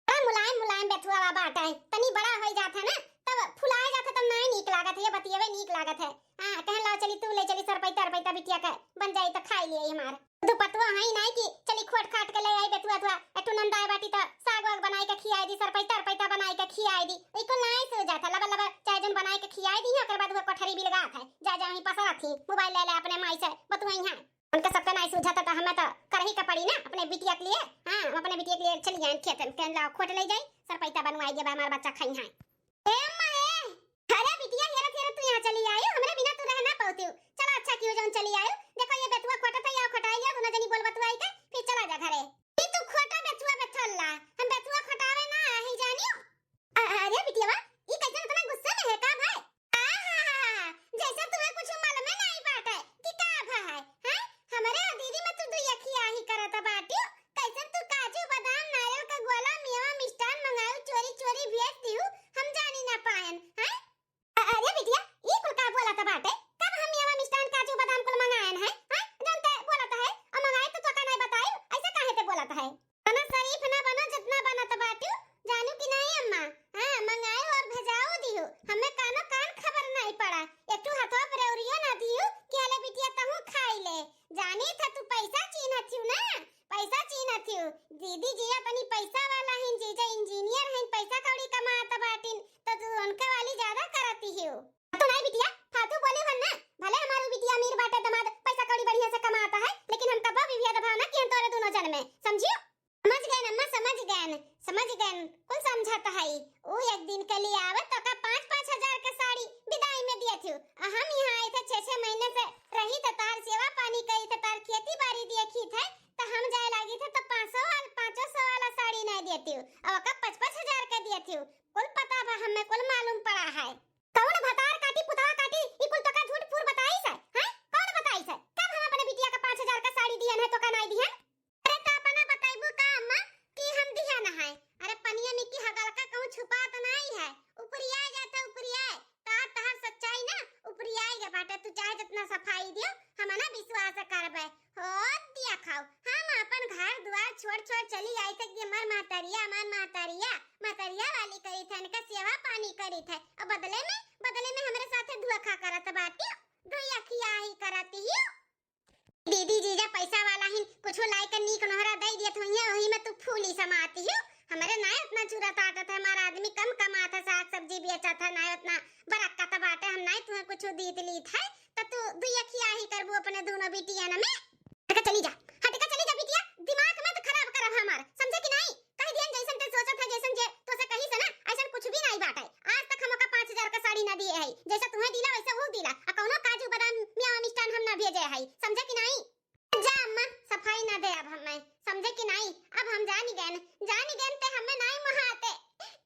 बड़ा मुलायम मुलायम बेथुआ बाटे, तनी बड़ा होई जात है ना, तब फुलाए जात है, तब नाई नीक लागत है, ये बतियवे नीक लागत है। हाँ, कहन लाओ चली तू ले चली सरपैता अरपैता बिटिया के, बन जाई तो खाई लिए हमार। दुपतवा है नाई कि चली खोट खाट के ले आई बेथुआ थुआ, एक ठो नंदाए बाटी तो साग वाग बनाई के खियाई दी, सरपैता अरपैता बनाई के खियाई दी, ई कुल नाई सूझत है, लबा लबा चाहे जन बनाई के खियाई दी, ओकर बाद वो कोठरी बिलगात है, जा जा वहीं पसरत ही, मोबाइल ले ले अपने माई से बतुआई है। उनके सबके नाई सूझत है तो हमें तो करही का पड़ी ना अपने बिटिया के लिए। हाँ, हम अपने बिटिया के लिए चली जाए खेत में, कहन लाओ खोट ले जाई, सरपैता बनवाई देबा, हमार बच्चा खाई है। ए अम्मा ए, अरे बिटिया, हेरत हेरत तू यहाँ चली आयु, हमरे बिना तू रह ना पउतिउ। चला अच्छा कियो जउन चली आयु। देखो ये बेथुआ खोटत है, या खोटाई लिया, दुनो जनी बोल बतुआई के, फिर चला जा घरे। ई तू खोटा बेथुआ बेथल्ला, हम बेथुआ खोटावे ना आही जानियो। अ-, अरे बिटियावा, ई कैसन इतना गुस्सा में है का भाई? आहा, जैसे तुम्हें कुछ मालूम ही नहीं बाटे कि का भा है, हैं? हमरे और दीदी में तू दुई अखिया ही करत बाटियो। कैसन तू काजू, बादाम, नारियल का गोला, मेवा, मिष्ठान मंगायु, चोरी चोरी भेज दिहु, हम जानी ना पायन, हैं? अ-, अरे बिटिया, ई कुल का बोलत बाटे? कब हम मेवा, मिष्ठान, काजू, बादाम कुल मंगायन है, हैं? जौन ते बोलत है, और मंगाए तो तोका नहीं बतायु, ऐसे काहे ते बोलत है? इतना शरीफ ना बनो जितना बनत बाटियो, जानू कि नहीं अम्मा? हाँ, मंगायु और भेजाओ दिहु, हमें कानो कान खबर नहीं पड़ा, एक ठो हथवा पर उरियो ना दिहु कि हले बिटिया तहूँ खाई ले। जानी था तू पैसा चीन्हत हिउ ना, पैसा चीन्हत हिउ। दीदी जिया तनी पैसा वाला हिन, जीजा इंजीनियर हिन, पैसा कौड़ी कमात बाटिन, तो तू उनके वाली ज्यादा करती हिउ। तू नहीं बिटिया, फालतू बोले हन ना, भले हमारू बिटिया अमीर बाटे, दामाद पैसा कौड़ी बढ़िया से कमाता है, लेकिन हम कब्बो बिबिया दबाव ना किहन तोरे दोनों जन में, समझियो? समझ गए अम्मा, समझ गए, समझ गए, कुल समझत है। ऊ एक दिन के लिए आवे तो का पाँच पाँच हजार के साड़ी विदाई में दिए थिउ, आ हम यहाँ आए थे छह छह महीने से रही थे, तार सेवा पानी करी थे, तार खेती बाड़ी देखी थे, तो हम जाए लागी थे तो पाँच सौ वाला, पाँचों सौ वाला साड़ी नहीं दिए थिउ, और का पाँच पाँच हजार के दिए थिउ। कुल पता बा हमें, कुल मालूम पड़ा है। कौन भतार काटी, पुतवा काटी, ई कुल तोका झूठ फूर बताइस है, हैं? कौन बताइस है? कब हम अपने बिटिया का पाँच हजार का साड़ी दिहन है, तोका नाई दिहन? अरे, तो अपना बताइबू का अम्मा कि हम दिहन है? अरे, पनिया में की हगलका कहूँ छुपात नाई है, उपरिया जाता उपरिया। का तहर सच्चाई ना उपरिया के बाटे, तू चाहे जितना सफाई दियो, हम ना विश्वास करबे। हो दिया खाओ, हम अपन घर दुआर छोड़ छोड़ चली आई थे कि हमार महतरिया, हमार महतरिया, महतरिया वाली करी थे, इनका सेवा पानी करी थे, और बदले में, बदले में हमरे साथे धोखा करत बाटी, दुई अखिया ही करती ही। दीदी जीजा पैसा वाला हिन, कुछ लाई के नीक नोहरा दे दिए तो वही में तू फूली समाती हो। हमरे ना इतना चूरा ताटत है, हमारा आदमी कम कमात है, साग सब्जी बेचत है, ना इतना बरक्कत बाटे, हम ना तुम्हें कुछ दीत लीत है। त तू दुई अखिया ही करबू अपने दोनों बिटियन में। हट के चली जा, हट के चली जा बिटिया, दिमाग मत खराब करब हमार, समझे कि नहीं? कह दियन जैसन ते सोचत है, जैसन जे तोसे कही से ना, ऐसन कुछ भी नहीं बाटे। आज तक हम ओका पाँच हजार का साड़ी ना दिए है, जैसा तुम्हें दिला वैसा वो दिला, आ कौनो काजू बादाम मेवा मिष्ठान हम ना भेजे है, समझे कि नहीं? जा अम्मा, सफाई ना दे अब हमें, समझे कि नहीं? अब हम जानी गए, जानी गए ते हमें नहीं मोहाते,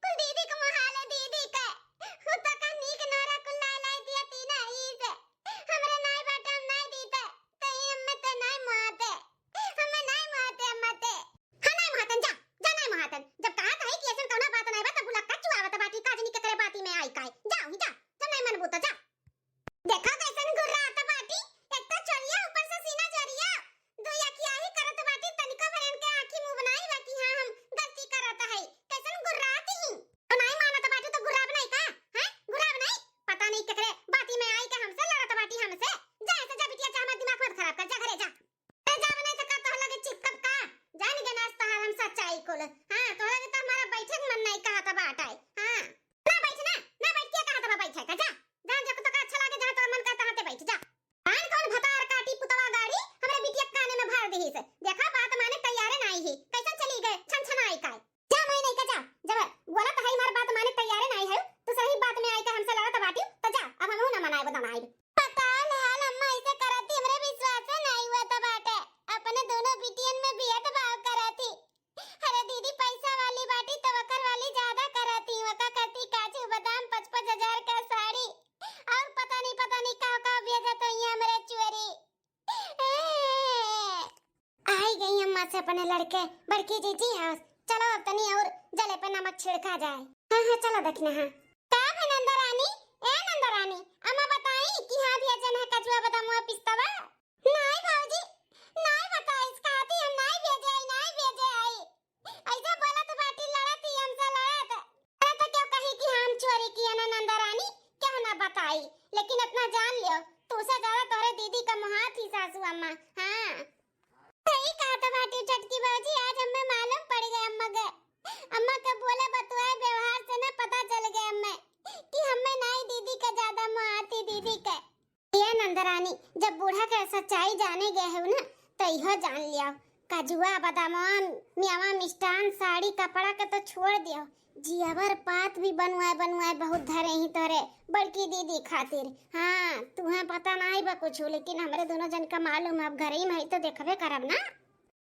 कुल दीदी को मोहा ले, दीदी के। हु तो का नीक नारा कुल लाई लाई दिया तीना ई से। हमरे नाई बाटे, हम नाई दीते। ते ई अम्मे ते नाई मोहाते। हमें नाई मोहाते, अम्मा ते। हाँ, नाई मोहातन, जा। जा, नाई मोहातन। जब कहा तो है कि ऐसन कौना बात नाई बा, तब बुला का चुआवत बाटी, काजनी केकरे बाती में आई काई। जा, वहीं जा। जब नाई मनबू तो जा। देखा कैसन गुर्रात बाटी। एक तो चोरिया, ऊपर से सीना चोरिया। दो अखिया ही करत बाटी, तनिको भयन के आँखी मुँह बनाई बा कि हाँ, हम गलती करत है। कैसन गुर्रात ही। तो नाई मानत बाटी तो गुर्राब नाई का? हैं? गुर्राब नाई? पता नहीं केकरे बाती में आई के हमसे लड़त बाटी हमसे। जा ऐसे जा बिटिया, जा हमार दिमाग मत खराब कर, जा घरे जा। अरे जा बनाई तो का तोहर लगे चिपकब का? जान गए ना आज तोहार हम सच्चाई कुल। हाँ, तोहर लगे तो हमारा बैठे के मन नहीं कहत बाटे। हाँ। ना बैठ ना, ना बैठ के कहत बा बैठे का, जा। जहाँ जब तक अच्छा लागे, जहाँ तोहर मन करे तहाँ ते बैठ जा। आन कौन भतार काटी पुतवा गाड़ी, हमरे बिटिया के काने में भर दिहिस। देखा बात माने तैयारे नाई ही। कैसन चली गए, छन छन आई काय। जा मोई नहीं का जा, जब बोला तो है हमार बात माने तैयारे नाई है, तो सही बात में आई के हमसे लड़त बाटी, तो जा, से अपने लड़के बड़की जीजी है, चलो अब तनी और जले पे नमक छिड़का जाए। हाँ, हाँ, चलो दखिना, हाँ। का भे नंदरानी, ए नंदरानी, अम्मा बताई कि हाँ भेजन है कजुआ, बदामुआ, पिस्तवा? नाई भौजी, नाई बताइस, कहती हम नाई भेजे आई, नाई भेजे आई। ऐसे बोलत बाटी, लड़त ही हमसे लड़त। अरे तो क्यों कही कि हम चोरी किए ना नंदरानी, क्यों ना बताई, लेकिन इतना जान लियो, तू से ज्यादा तोरे दीदी का मोहात ही सासू अम्मा। हाँ। सही कहत बाटी छोटकी भौजी, आज हमें मालूम पड़ गए अम्मा के। अम्मा के बोले बतुआए व्यवहार से ना पता चल गए हमें कि हमें नाई दीदी के ज्यादा मोहाती दीदी के। ये नंदरानी, जब बूढ़ा के सच्चाई जाने गए हो ना, तो इहो जान लियो, कजुआ, बदामवा, मेवा, मिष्ठान, साड़ी, कपड़ा के तो छोड़ दियो, जियवर पात भी बनवाए बनवाए बहुत धरे ही तोरे बड़की दीदी खातिर। हाँ, तुहें पता नाई बा कुछ, लेकिन हमरे दोनों जन का मालूम है, अब घरे ही में है तो देखबे करब ना।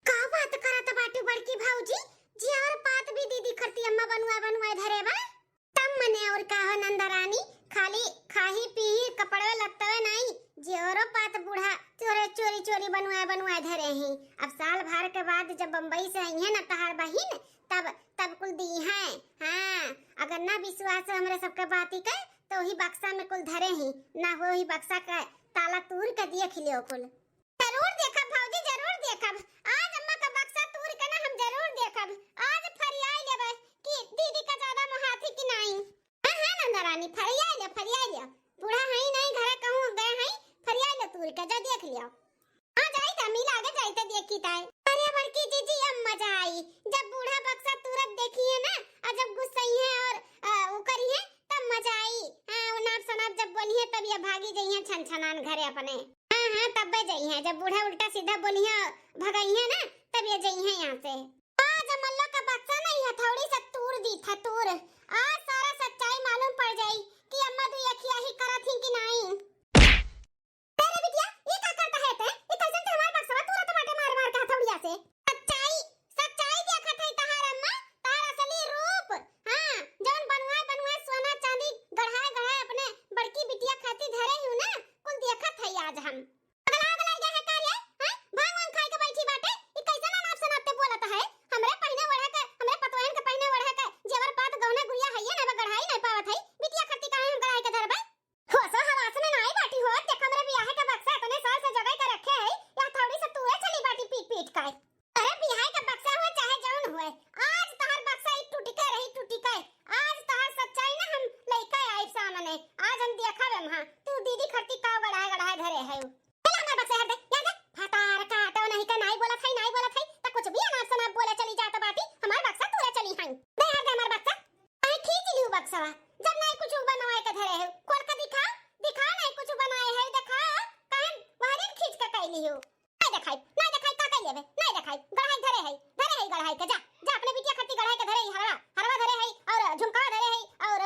का बात करत बाटू बड़की भौजी? जियवर पात भी दीदी खरती अम्मा बनवाए बनवाए धरे बा। तब मने और का हो नंदरानी, खाली खाही पीही कपड़वे लत्तवे नाई, जियवरो पात बूढ़ा तोरे चोरी चोरी बनवाए बनवाए धरे ही। अब साल भर के बाद जब बम्बई से आई है ना तहार बहिन, तब, तब कुल दी है। हाँ, अगर ना विश्वास हो हमरे सबके बाती के, तो वही बक्सा में कुल धरे ही, ना हो वही बक्सा का ताला तूर के देख लियो कुल। जरूर देखब भौजी, जरूर देखब। आज अम्मा का बक्सा तूर के ना हम जरूर देखब। आज फरियाई लेबे कि दीदी का ज्यादा मोहाथी कि नाई। हाँ, हाँ, नंदरानी, फरियाई ले, फरियाई ले। बूढ़ा हई नाई, घरे कहूँ गए हई, फरियाई ले तूर के, जा देख लियो। हाँ, जाई त, मिला के जाई त देखी ताई। अरे बड़की जीजी, अब मजा आई, जब बूढ़ा बक्सा तूरत देखी है ना, और जब गुस्सई है और, अ, वो करी है, तब मजा आई। हाँ, वो नाप सनाप जब बोली है, तब ये भागी जई है छन छनान घरे अपने। हाँ, हाँ, तब्बे जइहें, जब बूढ़ा उल्टा सीधा बोलिहें, भगइहें ना, तब ये जइहें यहाँ से। आज अमल्लो का बक्सा नहीं, हथौड़ी से तूर दी था, तूर। आज सारा सच्चाई मालूम पड़ जाई कि अम्मा दुई अखिया ही करत ही कि नाई। अरे बिटिया, ये का करता है ते? ये कैसन ते हमार बक्सवा तूरत बाटे मार मार के हथौड़िया से? सच्चाई, सच्चाई देखत है तहार अम्मा, तहार असली रूप। हाँ, जौन बनवाए बनवाए सोना चांदी गढ़ाए गढ़ाए अपने बड़की बिटिया खातिर धरे हूँ ना, कुल देखत है आज हम। पगला गला गया है का रे? हाँ? भांग वांग खाए के बैठी बाटे? ई कैसन अनाप शनाप ते बोलत है? हमरे पहिने ओढ़े के, हमरे पतोहन के पहिने ओढ़े के जेवर पात गहना गुरिया हइये ना बा, गढ़ाई नहीं पावत है। बिटिया खातिर काहे हम गढ़ाई के धरबे? होशो हवास में नाई बाटी हो, देख हमरे बियाहे के बक्सा इतने साल से जगह के रखे है, या थौड़ी से तूरे चली बाटी पीट पीट के। अरे बियाहे के बक्सा हुए चाहे जौन हुए, आज तहार बक्सा ई टूटी के रही, टूटी के। आज तहार सच्चाई ना हम लइका आई सामने, आज हम देखब हम, हाँ, तू दीदी खरती का गढ़ाए गढ़ाए धरे है। चला हमार बक्सा हर दे, या दे, फटार काटो नहीं का नाई बोलत है, नाई बोलत है, त कुछ भी अनाप शनाप बोले चली जात बाटी, हमार बक्सा तूरे चली है। दे हर दे हमार बक्सा। काहे खींच लिहू बक्सवा? जब नाई कुछ बनवाए के धरे है, खोल के दिखाओ, दिखाओ नाई कुछ बनाए है, दिखाओ। काहे वहरिन खींच के कई लिहू? नाई देखाई, नाई देखाई, का कई लेबे? नाई देखाई, गढ़ाई धरे है, धरे है गढ़ाई के, जा, जा अपने बिटिया खातिर गढ़ाई के धरे है, हरवा, हरवा धरे है, और झुमका धरे है, और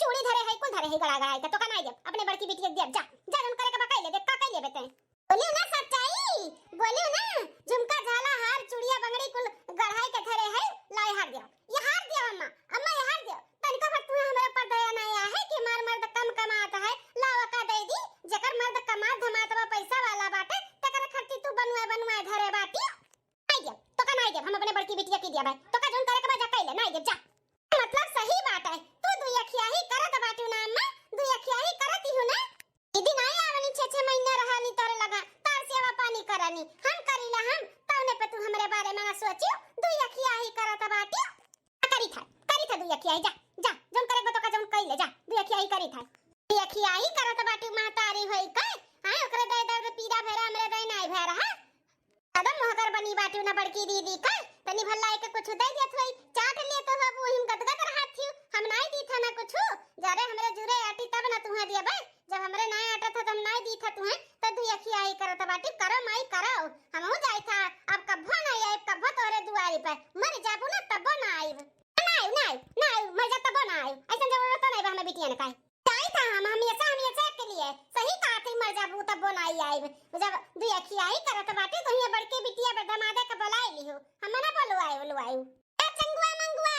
चूड़ी धरे है, कुल धरे है गढ़ा गढ़ाई के, तो का नाई देब? अपने बड़की बिटिया के देब, जा, जा जौन करे के बा कई ले, देख का कई लेबे ते। बोलियो ना सच्चाई, बोलियो ना, झुमका, झाला, हार, चूड़िया, बंगड़ी कुल गढ़ाई के धरे है, ला ये हार दियो, ये हार दियो अम्मा, अम्मा ये हार दियो। तनिको भर तुम्हें हमरे ऊपर दया नहीं आया है कि हमार मर्द कम कमात है, लावा का दे दी, जेकर मर्द कमात धमात बा, पैसा वाला बाटे, तेकर खर्ची तू बनवाए बनवाए धरे बाटी। नहीं देब, तो का नहीं देब, हम अपने बड़की बिटिया की दिया भाई, तो का जौन करे के बा जा कइले, नहीं देब, जा। मतलब सही बात है, तू दुई अखियाही करत बाटू ना अम्मा, दुई अखियाही करत ही हूँ ना। दीदी नाई आवनी, छह छह महीने रहनी तोरे लगा, तार सेवा पानी करनी, हम करीला हम, तौने पे तू हमरे बारे में ना सोचियो, दुई अखियाही करत बाटियो। आ, करी था, करी था दुई अखियाही, जा, जा, जौन करे बा तो का जौन कइले, जा, दुई अखियाही करी था। दुई अखियाही करत बाटियो, महतारी होई के, हाँ, ओकरे दे दर्द पीरा भेरा, हमरे दे नाई भेरा, हाँ। ज्यादा मोहगर बनी बाटियो ना बड़की दीदी का, तनी भल्ला एक कुछ दे दिया थोई, चाट लिए तो अब वही में गदगद रहा थियो, हम नाई दी था ना कुछ, जा रे हमरे जुरे आटी तब ना तुहे दिया बे, जब हमरे नाई आटा था तब नाई दी था तुहे, तो दुई अखियाही करत बाटी, करो माई करो, हमहू जाई था, अब कब्बो नाई आइब, कब्बो तोहरे दुआरी पे, मर जाबू ना तब्बो ना आइब। ना आइब, ना आइब, ना आइब, मर जा तब्बो ना आइब, ऐसन जरूरत तो नाई बा हमें बिटिया ने काहे। जाई था हम हमेशा, हमेशा के लिए। सही कहा थी, मर जाबू तब्बो नाई आइब। जब दुई अखियाही करत बाटे तो हियां बड़के बिटिया बे दमादे के बुलाई लिहू। हम ना बोलवाई, बोलवाई। ए चंगुआ मंगुआ,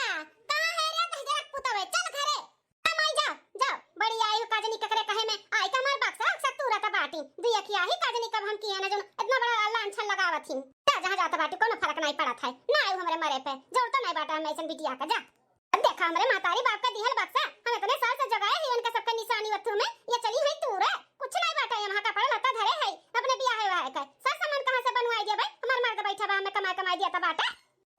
कहाँ है रे तहजरक पुतवे? चल घरे। आ माई जा, जा। बड़ी आई हो काजनी ककरे कहे में, आई का हमार बक्सा अक्सा तूरत बाटी। दुई अखियाही काजनी कब हम किए ना जौन इतना बड़ा लांछन लगावत ही। जा, जहाँ जात बाटी, कोनो फर्क नाई पड़े। आयु हमरे मरे पे, जरूरत नहीं बाटा हमें ऐसन बिटिया का, जा। अब देखा हमरे महतारी बाप का दिहल बक्सा, हम इतने साल से जगाए ही उनके सबके निशानी वत्थू में, ये चली हुई तूरे, कुछ नहीं बाटा, यहाँ कपड़ा लत्ता धरे है, अपने बियाह है वाहे का, सर सामान कहाँ से बनवाई दिया भाई, हमार मर्द बैठा बा, हमें कमाई कमाई दिया था बाटा।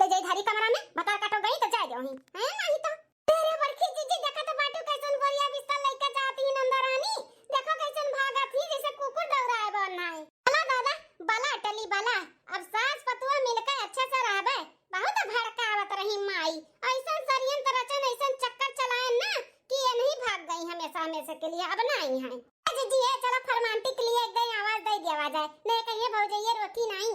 ले जाई धारी कमरा में, भतार काटो गई तो जाए दो ही, हैं नहीं तो। तेरे बड़की जीजी देखा तो बाटू कैसन बोरिया बिस्तर लइके जात ही नंदरानी, देखो कैसन भागत ही जैसे कुकुर दौड़ाए बन है। बला दादा, बला टली बला, अब सास पतुआ मिलके अच्छे से रहबे। बहुत भड़कावत रही माई, ऐसन षड्यंत्र रचन, ऐसन चक्कर चलायन ना कि ये नहीं भाग गई हमेशा हमेशा के लिए, अब ना आई हैं। ए जीजी, ए चला फरमांटी के लिए एक दई आवाज दे दिया जाए, नहीं कहिए भौजैया रोकी नहीं।